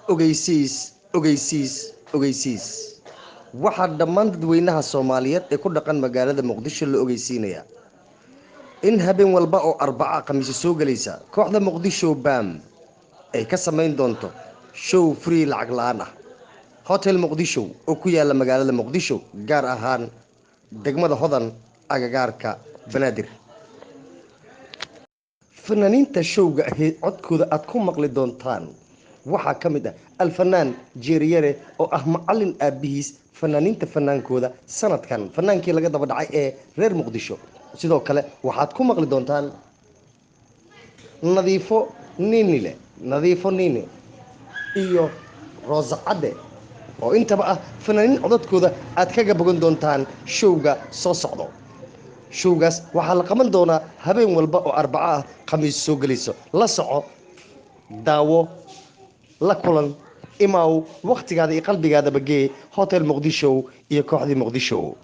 Ogeysiis, ogeysiis, ogeysiis! Waxaa dhammaan dadweynaha Soomaaliyeed ee ku dhaqan magaalada Muqdisho la ogeysiinayaa in habeen walba oo Arbaca, Khamiisi soo gelaysa, kooxda Muqdisho Bam ay ka samayn doonto show free, lacag la-aan ah, Hotel Muqdisho oo ku yaala magaalada Muqdisho, gaar ahaan degmada Hodan, agagaarka Banaadir. Fanaaniinta showga ahayd codkooda aad ku maqli doontaan waxaa ka mid ah alfanaan Jeeriyare, oo ah macalin aabihiis fanaaniinta, fanaankooda sanadkan, fanaankii laga daba dhacay ee reer Muqdisho. Sidoo kale waxaad ku maqli doontaan Nadiifo Ninile, Nadiifo Nini iyo Roose Cadde, oo intaba ah fanaaniin codadkooda aad kaga bogan doontaan showga soo socdo. Showgaas waxaa la qaban doonaa habeen walba oo Arbaco ah, Khamiis soo gelayso. La soco, daawo, la kulan, imaaw, wakhtigaada iyo qalbigaadaba gee Hotel Muqdisho iyo kooxdii Muqdisho.